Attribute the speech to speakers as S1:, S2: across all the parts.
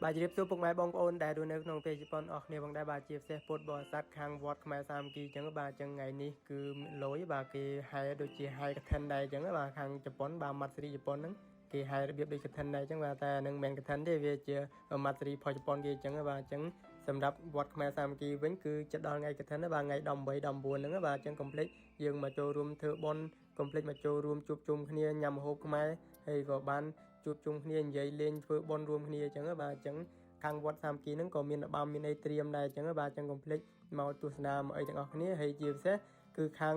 S1: បាទជម្រាបសួរពុកម៉ែបងប្អូនដែលរស់នៅក្នុងប្រទេសជប៉ុនអស់គ្នាផងដែរបាទជាពិសេសពុទ្ធបរិស័ទខាងវត្តខ្មែរសាមគ្គីអញ្ចឹងបាទអញ្ចឹងថ្ងៃនេះគឺលយបាទគេហែដូចជាហែកឋិនដែរអញ្ចឹងបាទខាងជប៉ុនបាទម៉ាត់សេរីជប៉ុនហ្នឹងគេហែរបៀបដូចកឋិនដែរអញ្ចឹងបាទតែនឹងមិនមែនកឋិនទេវាជាម៉ាត់សេរីផលជប៉ុនគេអញ្ចឹងបាទអញ្ចឹងសម្រាប់វត្តខ្មែរសាមគ្គីវិញគឺចិត្តដល់ថ្ងៃកឋិនបាទថ្ងៃ18 19ហ្នឹងបាទអញ្ចឹងកុំភ្លេចយើងមកចូលរួមធ្វើបុណ្យកុំភ្លេចមកចូលរួមជួបជុំគ្នាញ៉ាំម្ហូបខ្មែរហើយក៏បានជួបជុំគ្នានិយាយលេងធ្វើបុណ្យរួមគ្នាអញ្ចឹងបាទអញ្ចឹងខាងវត្តសាមគ្គីហ្នឹងក៏មានរបាំមានអីត្រៀមដែរអញ្ចឹងបាទអញ្ចឹងកុំភ្លេចមកទស្សនាមកអីទាំងអស់គ្នាហើយជាពិសេសគឺខាង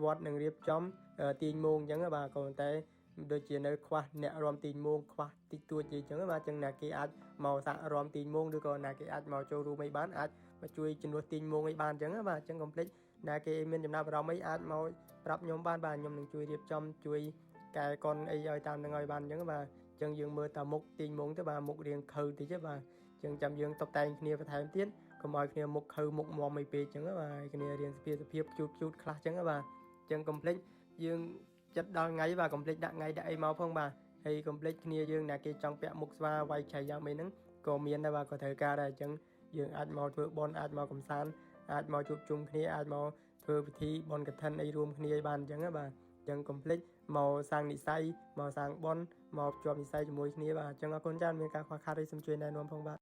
S1: វត្តនឹងរៀបចំទាញមងអញ្ចឹងបាទក៏ប៉ុន្តែដូចជានៅខ្វះអ្នករាំទាញមងខ្វះតិចតួចអីចឹងបាទអញ្ចឹងណាគេអាចមកសាក់រាំទាញមងឬក៏ណាគេអាចមកចូលរួមអីបានអាចមកជួយជំនួសទាញមងអីបានអញ្ចឹងបាទអញ្ចឹងកុំភ្លេចណាគេមានចំណាប់អារម្មណ៍អីអាចមកប្រាប់ខ្ញុំបានបាទខ្ញុំនឹងជួយរៀបចំជួយកែកុនអីឲ្យតាមនឹងឲ្យបានអញ្ចឹងបាទអញ្ចឹងយើងមើលតាមុខទាញមងទៅបាទមុខរៀងខើតិចទេបាទអញ្ចឹងចាំយើងតុបតែងគ្នាបន្ថែមទៀតកុំឲ្យគ្នាមុខខើមុខមមអីពេកអញ្ចឹងបាទគ្នារៀងសភាសភាពជូតជូតខ្លះអញ្ចឹងបាទអញ្ចឹងកុំភ្លេចយើងចិត្តដល់ថ្ងៃបាទកុំភ្លេចដាក់ថ្ងៃដាក់អីមកផងបាទហើយកុំភ្លេចគ្នាយើងណាគេចង់ពាក់មុខស្វាវាយឆៃយ៉ាងអីហ្នឹងក៏មានដែរបាទក៏ត្រូវការដែរអញ្ចឹងយើងអាចមកធ្វើបុណ្យអាចមកកំសាន្តអាចមកជួបជុំគ្នាអាចមកធ្វើពិធីបុណ្យកឋិនអីរួមគ្នាឲ្យបានអញ្ចឹងបាទអញ្ចឹងកុំភ្លេចមកសាងនិស័យមកសាងបុណ្យមកភ្ជាប់និស័យជាមួយគ្នាបាទអញ្ចឹងអរគុណច្រើនមានការខ្វះខាតអីសូមជួយណែនាំផងបាទ។